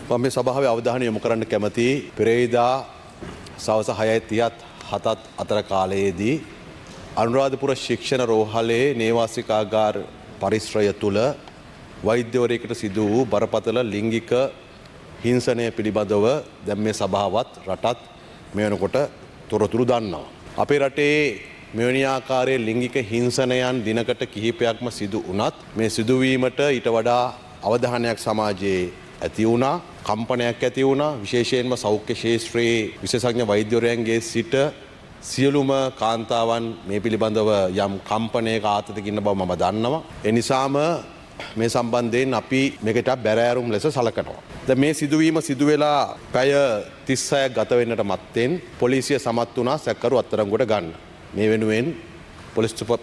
මම මේ සභාවේ අවධානය යොමු කරන්න කැමතියි පෙරේදා සවස 6:30ත් 7ත් අතර කාලයේදී අනුරාධපුර ශික්ෂණ රෝහලේ නේවාසිකාගාර පරිශ්‍රය තුළ වෛද්‍යවරයෙකුට සිදු වූ බරපතල ලිංගික හිංසනය පිළිබඳව දැන් මේ සභාවත් රටත් මේ වෙනකොට තොරතුරු දන්නවා. අපේ රටේ මෙවැනි ආකාරයේ ලිංගික හිංසනයන් දිනකට කිහිපයක්ම සිදු වුණත් මේ සිදුවීමට ඊට වඩා අවධානයක් සමාජයේ ඇති වුණා, කම්පනයක් ඇති වුණා. විශේෂයෙන්ම සෞඛ්‍ය ක්ෂේත්‍රයේ විශේෂඥ වෛද්‍යවරයන්ගේ සිට සියලුම කාන්තාවන් මේ පිළිබඳව යම් කම්පනයක ආතතියක ඉන්න බව මම දන්නවා. ඒ නිසාම මේ සම්බන්ධයෙන් අපි මේකට බැරෑරුම් ලෙස සලකනවා. දැන් මේ සිදුවීම සිදු වෙලා පැය 36ක් ගත වෙන්නට මත්තෙන් පොලිසිය සමත් වුණා සැකකරු අත්අඩංගුවට ගන්න. මේ වෙනුවෙන්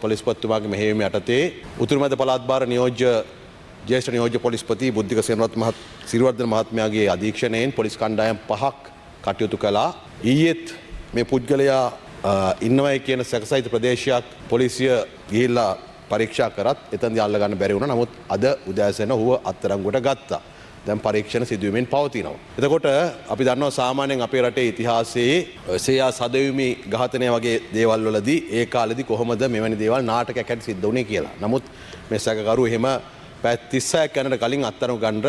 පොලිස්පතිතුමාගේ මෙහෙයුම යටතේ උතුරු මැද පළාත් භාර නියෝජ්‍ය ජ්‍යෙෂ්ඨ නියෝජ්‍ය පොලිස්පති බුද්ධික සේනරත්න සිරිවර්ධන මහත්මයාගේ අධීක්ෂණයෙන් පොලිස් කණ්ඩායම් පහක් කටයුතු කළා. ඊයේත් මේ පුද්ගලයා ඉන්නවයි කියන සැකසහිත ප්‍රදේශයක් පොලිසිය ගිහිල්ලා පරීක්ෂා කරත් එතනදී අල්ල ගන්න බැරි වුණා. නමුත් අද උදෑසන ඔහුව අත්අඩංගුවට ගත්තා. දැන් පරීක්ෂණ සිදුවීමෙන් පවතිනවා. එතකොට අපි දන්නවා සාමාන්‍යයෙන් අපේ රටේ ඉතිහාසයේ සේයා සදෙවිමි ඝාතනය වගේ දේවල් වලදී ඒ කාලෙදි කොහොමද මෙවැනි දේවල් නාටකයක් හැටියට සිද්ධ වුණේ කියලා. නමුත් මේ සැකකරු එහෙම පැය 36ක් යනට කලින් අත්අඩංගු ගන්න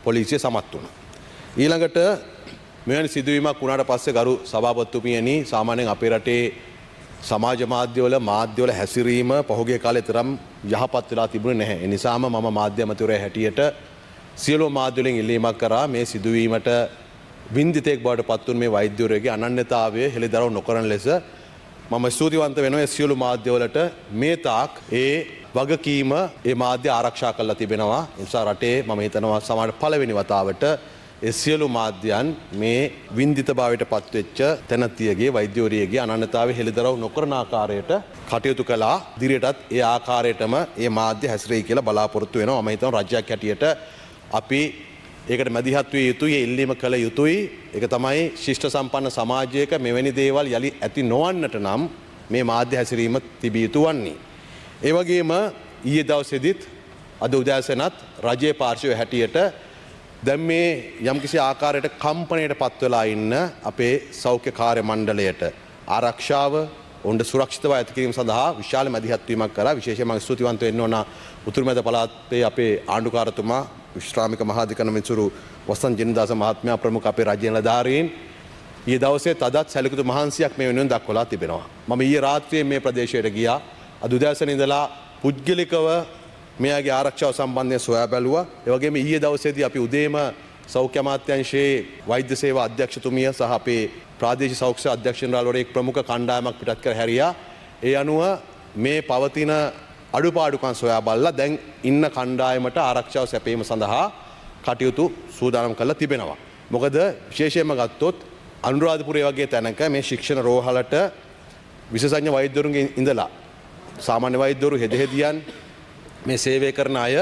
පොලිසිය සමත් වුණා. ඊළඟට මෙවැනි සිදුවීමක් වුණාට පස්සේ ගරු සභාපතිතුමියනි, සාමාන්‍යයෙන් අපේ රටේ සමාජ මාධ්‍යවල මාධ්‍යවල හැසිරීම පහුගිය කාලේ තරම් යහපත් වෙලා තිබුණේ නැහැ. ඒ නිසාම මම මාධ්‍ය අමතිවරයා හැටියට සියලුම මාධ්‍ය වලින් ඉල්ලීමක් කරා මේ සිදුවීමට වින්දිතෙක් බවට පත් වුණු මේ වෛද්‍යවරයාගේ අනන්‍යතාවය හෙළිදරව් නොකරන ලෙස මම ස්තුතිවන්ත වෙනවා. ඒ සියලු මාධ්‍යවලට මේ තාක් ඒ වගකීම ඒ මාධ්‍ය ආරක්ෂා කරලා තිබෙනවා. ඒ නිසා රටේ මම හිතනවා සමහර පළවෙනි වතාවට ඒ සියලු මාධ්‍යයන් මේ වින්දිතභාවයට පත්වෙච්ච තැනැත්තියගේ වෛද්‍යවරියගේ අනන්‍යතාවය හෙළිදරව් නොකරන ආකාරයට කටයුතු කළා. ඉදිරියටත් ඒ ආකාරයටම ඒ මාධ්‍ය හැසිරෙයි කියලා බලාපොරොත්තු වෙනවා. මම හිතනවා රජයක් හැටියට අපි ඒකට මැදිහත් විය යුතුයි, ඒ ඉල්ලීම කළ යුතුයි. ඒක තමයි ශිෂ්ට සම්පන්න සමාජයක මෙවැනි දේවල් යලි ඇති නොවන්නට නම් මේ මාධ්‍ය හැසිරීම තිබිය යුතු වන්නේ. ඒ වගේම ඊයේ දවසේදීත් අද උදෑසනත් රජයේ පාර්ශ්වය හැටියට දැන් මේ යම්කිසි ආකාරයට කම්පනයට පත් වෙලා ඉන්න අපේ සෞඛ්‍ය කාර්ය මණ්ඩලයට ආරක්ෂාව ඔවුන්ට සුරක්ෂිතව ඇති කිරීම සඳහා විශාල මැදිහත් වීමක් කරා. විශේෂයෙන්ම මම ස්තුතිවන්ත වෙන්න ඕන උතුරු මැද පළාතේ අපේ ආණ්ඩුකාරතුමා විශ්‍රාමික මහාධිකරණ විනිසුරු වසන්ත ජිනදාස මහත්මයා ප්‍රමුඛ අපේ රාජ්‍ය නිලධාරීන් ඊයේ දවසේ තදත් සැලකියුතු මහන්සියක් මේ වෙනුවෙන් දක්වලා තිබෙනවා. මම ඊයේ රාත්‍රියේ මේ ප්‍රදේශයට ගියා. අද උදෑසන ඉඳලා පුද්ගලිකව මෙයාගේ ආරක්ෂාව සම්බන්ධයෙන් සොයා බැලුවා. ඒ වගේම ඊයේ දවසේදී අපි උදේම සෞඛ්‍ය අමාත්‍යාංශයේ වෛද්‍ය සේවා අධ්‍යක්ෂතුමිය සහ අපේ ප්‍රාදේශීය සෞඛ්‍ය අධ්‍යක්ෂ ජෙනරාල්වරයෙක් ප්‍රමුඛ කණ්ඩායමක් පිටත් කර හැරියා. ඒ අනුව මේ පවතින අඩුපාඩුකම් සොයා බලලා දැන් ඉන්න කණ්ඩායමට ආරක්ෂාව සැපයීම සඳහා කටයුතු සූදානම් කරලා තිබෙනවා. මොකද විශේෂයෙන්ම ගත්තොත් අනුරාධපුරය වගේ තැනක මේ ශික්ෂණ රෝහලට විශේෂඥ වෛද්‍යවරුන්ගේ ඉඳලා සාමාන්‍ය වෛද්‍යවරු, හෙදෙහෙදියන් මේ සේවය කරන අය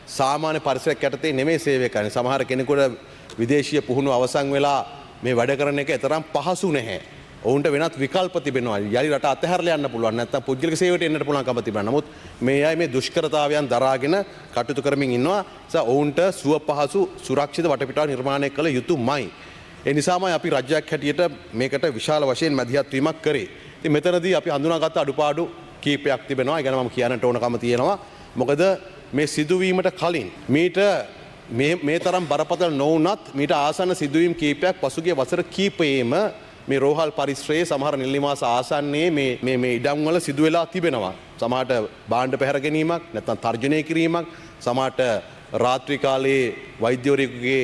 සාමාන්‍ය පරිසරයක් යටතේ නෙමෙයි සේවය කරන්නේ. සමහර කෙනෙකුට විදේශීය පුහුණුව අවසන් වෙලා මේ වැඩ කරන එක තරම් පහසු නැහැ. ඔවුන්ට වෙනත් විකල්ප තිබෙනවා. යලි රට අතහැරලා යන්න පුළුවන්. නැත්නම් පුද්ගලික සේවයට එන්නට පුළුවන්කම තිබෙනවා. නමුත් මේ අය මේ දුෂ්කරතාවයන් දරාගෙන කටයුතු කරමින් ඉන්නවා. ඒ නිසා ඔවුන්ට සුව පහසු සුරක්ෂිත වටපිටාව නිර්මාණය කළ යුතුමයි. ඒ නිසාමයි අපි රජයක් හැටියට මේකට විශාල වශයෙන් මැදිහත් වීමක් කරේ. ඉතින් මෙතනදී අපි හඳුනාගත්ත අඩුපාඩු කීපයක් තිබෙනවා. ඒ ගැන මම කියන්නට ඕනකම තියෙනවා. මොකද මේ සිදුවීමට කලින් මීට මේ තරම් බරපතල නොවුනත් මීට ආසන්න සිදුවීම් කීපයක් පසුගිය වසර කීපයේම මේ රෝහල් පරිශ්‍රයේ සමහර නිල නිවාස ආසන්නයේ මේ මේ මේ ඉඩම් වල සිදු වෙලා තිබෙනවා. සමහරට භාණ්ඩ පැහැර ගැනීමක්, නැත්නම් තර්ජනය කිරීමක්, සමහරට රාත්‍රී කාලයේ වෛද්‍යවරයෙකුගේ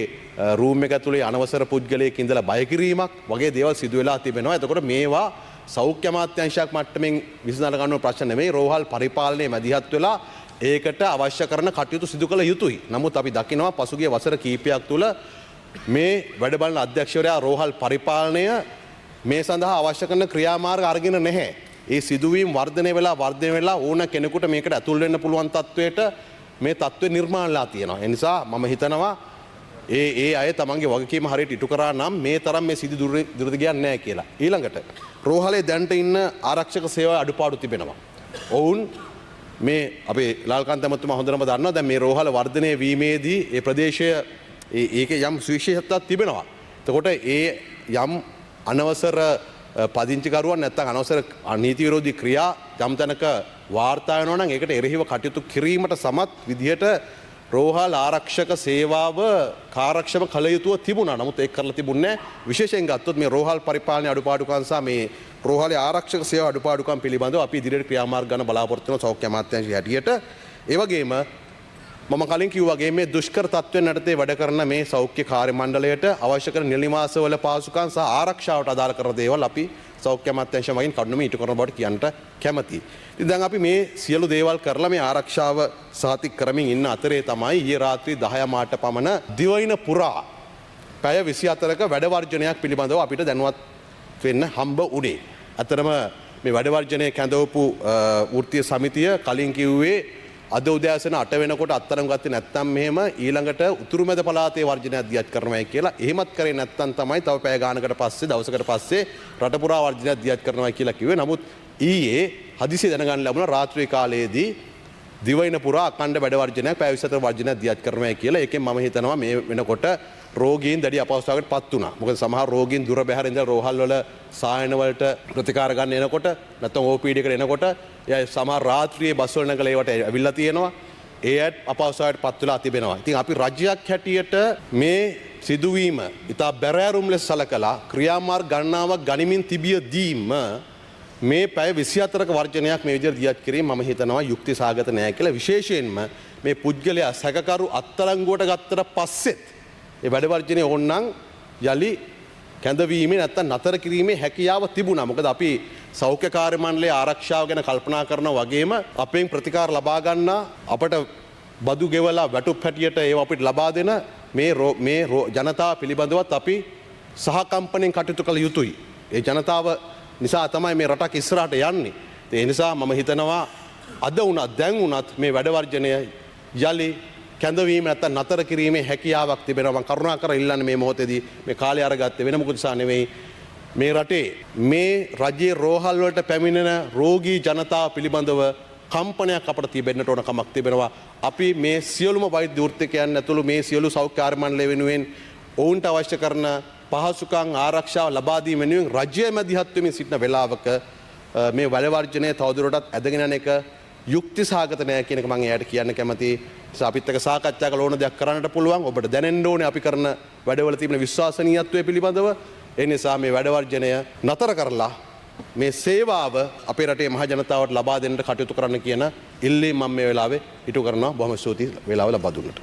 රූම් එක ඇතුලේ අනවසර පුද්ගලයෙක් ඉඳලා බය කිරීමක් වගේ දේවල් සිදු වෙලා තිබෙනවා. එතකොට මේවා සෞඛ්‍ය අමාත්‍යාංශයක් මට්ටමින් විසඳලා ගන්න ඕන ප්‍රශ්න නෙමෙයි. රෝහල් පරිපාලනයේ මැදිහත් වෙලා ඒකට අවශ්‍ය කරන කටයුතු සිදු කළ යුතුයි. නමුත් අපි දකිනවා පසුගිය වසර කීපයක් තුළ මේ වැඩ බලන අධ්‍යක්ෂවරයා රෝහල් පරිපාලනය මේ සඳහා අවශ්‍ය කරන ක්‍රියාමාර්ග අරගෙන නැහැ. ඒ සිදුවීම් වර්ධනය වෙලා වර්ධනය වෙලා ඕන කෙනෙකුට මේකට ඇතුල් වෙන්න පුළුවන් තත්වයට මේ තත්ත්වය නිර්මාණය වෙලා තියෙනවා. ඒ නිසා මම හිතනවා ඒ ඒ අය තමන්ගේ වගකීම හරියට ඉටු කරා නම් මේ තරම් මේ සිදු දුරට ගියන්නේ නැහැ කියලා. ඊළඟට රෝහලේ දැනට ඉන්න ආරක්ෂක සේවා අඩුපාඩු තිබෙනවා. ඔවුන් මේ අපේ ලාල්කාන්ත ඇමතුමා හොඳටම දන්නවා දැන් මේ රෝහල වර්ධනය වීමේදී ඒ ප්‍රදේශය ඒකේ යම් සුවිශේෂත්වයක් තිබෙනවා. එතකොට ඒ යම් අනවසර පදිංචිකරුවන් නැත්තම් අනවසර නීති විරෝධී ක්‍රියා යම් තැනක වාර්තා වෙනවා නම් ඒකට එරෙහිව කටයුතු කිරීමට සමත් විදිහට රෝහල් ආරක්ෂක සේවාව කාර්යක්ෂම කළ යුතුව තිබුණා. නමුත් ඒක කරලා තිබුණේ නැහැ. විශේෂයෙන් ගත්තොත් මේ රෝහල් පරිපාලනයේ අඩුපාඩුකම් සහ මේ රෝහලේ ආරක්ෂක සේවා අඩුපාඩුකම් පිළිබඳව අපි ඉදිරියට ක්‍රියාමාර්ග ගන්න බලාපොරොත්තු වෙනවා සෞඛ්‍ය අමාත්‍යාංශය හැටියට. ඒ වගේම මම කලින් කිව්වා වගේ මේ දුෂ්කර තත්ත්වයන් යටතේ වැඩ කරන මේ සෞඛ්‍ය කාර්ය මණ්ඩලයට අවශ්‍ය කරන නිල නිවාසවල පහසුකම් සහ ආරක්ෂාවට අදාළ කරන දේවල් අපි සෞඛ්‍ය අමාත්‍යාංශ මගින් කඩුනම ඉටු කරන බවට කියන්නට කැමතියි. ඉතින් දැන් අපි මේ සියලු දේවල් කරලා මේ ආරක්ෂාව සහතික කරමින් ඉන්න අතරේ තමයි ඊයේ රාත්‍රී 10 මාට පමණ දිවයින පුරා පැය 24ක වැඩ වර්ජනයක් පිළිබඳව අපිට දැනුවත් වෙන්න හම්බ වුණේ. ඇත්තටම මේ වැඩ වර්ජනය කැඳවපු වෘත්තීය සමිතිය කලින් කිව්වේ අද උදෑසන 8 වෙනකොට අත්අඩංගු ගත්තේ නැත්නම් මෙහෙම ඊළඟට උතුරු මැද පළාතේ වර්ජනයක් දියත් කරනවායි කියලා. එහෙමත් කරේ නැත්නම් තමයි තව පැය ගානකට පස්සේ දවසකට පස්සේ රට පුරා වර්ජනයක් දියත් කරනවායි කියලා කිව්වේ. නමුත් ඊයේ හදිසියෙ දැනගන්න ලැබුණා රාත්‍රී කාලයේදී දිවයින පුරා අඛණ්ඩ වැඩ වර්ජනයක් පැය 24 වර්ජනයක් දියත් කරනවායි කියලා. ඒකෙන් මම හිතනවා මේ වෙනකොට රෝගීන් දැඩි අපහසුතාවකට පත් වුණා. මොකද සමහර රෝගීන් දුර බැහැර ඉඳලා රෝහල් වල සායන වලට ප්‍රතිකාර ගන්න එනකොට නැත්නම් OPD එකට එනකොට එයා සමහර රාත්‍රියේ බස් වල නැගලා ඒවට ඇවිල්ලා තියෙනවා. ඒ අයත් අපහසුතාවයට පත් වෙලා තිබෙනවා. ඉතින් අපි රජයක් හැටියට මේ සිදුවීම ඉතා බැරෑරුම් ලෙස සලකලා ක්‍රියාමාර්ග ගණනාවක් ගනිමින් තිබියදීම මේ පැය 24ක වර්ජනයක් මේ විදිහට දියත් කිරීම මම හිතනවා යුක්ති සහගත නෑ කියලා. විශේෂයෙන්ම මේ පුද්ගලයා සැකකරු අත්අඩංගුවට ගත්තට පස්සෙත් ඒ වැඩ වර්ජනය ඕනනම් යලි කැඳවීමේ නැත්තම් නතර කිරීමේ හැකියාව තිබුණා. මොකද අපි සෞඛ්‍ය කාර්ය මණ්ඩලයේ ආරක්ෂාව ගැන කල්පනා කරනවා වගේම අපෙන් ප්‍රතිකාර ලබා ගන්නා අපට බදු ගෙවලා වැටුප් හැටියට ඒවා අපිට ලබා දෙන මේ ජනතාව පිළිබඳවත් අපි සහකම්පණයෙන් කටයුතු කළ යුතුයි. ඒ ජනතාව නිසා තමයි මේ රටක් ඉස්සරහට යන්නේ. ඒ නිසා මම හිතනවා අද වුණත් දැන් වුණත් මේ වැඩ වර්ජනය යලි කැඳවීම නැත්තම් නතර කිරීමේ හැකියාවක් තිබෙනවා. මම කරුණාකර ඉල්ලන්නේ මේ මොහොතේදී මේ කාලය අරගත්තේ වෙන මොකද නිසා නෙවෙයි. මේ රටේ මේ රජයේ රෝහල් වලට පැමිණෙන රෝගී ජනතාව පිළිබඳව කම්පනයක් අපට තිබෙන්නට ඕන කමක් තිබෙනවා. අපි මේ සියලුම වෛද්‍ය වෘත්තිකයන් ඇතුළු මේ සියලු සෞඛ්‍ය කාර්ය මණ්ඩලය වෙනුවෙන් ඔවුන්ට අවශ්‍ය කරන පහසුකම් ආරක්ෂාව ලබා දීම වෙනුවෙන් රජය මැදිහත් වෙමින් සිටින වෙලාවක මේ වැඩ වර්ජනය තවදුරටත් ඇදගෙන යන එක යුක්ති සහගත නෑ කියන එක මම එයාට කියන්න කැමතියි. නිසා අපිත් එක්ක සාකච්ඡා කරලා ඕන දෙයක් කරන්නට පුළුවන්. ඔබට දැනෙන්න ඕනේ අපි කරන වැඩවල තිබෙන විශ්වාසනීයත්වය පිළිබඳව. ඒ නිසා මේ වැඩ වර්ජනය නතර කරලා මේ සේවාව අපේ රටේ මහ ජනතාවට ලබා දෙන්නට කටයුතු කරන්න කියන ඉල්ලීම මම මේ වෙලාවේ ඉටු කරනවා. බොහොම ස්තුතියි වේලාව ලබා දුන්නට.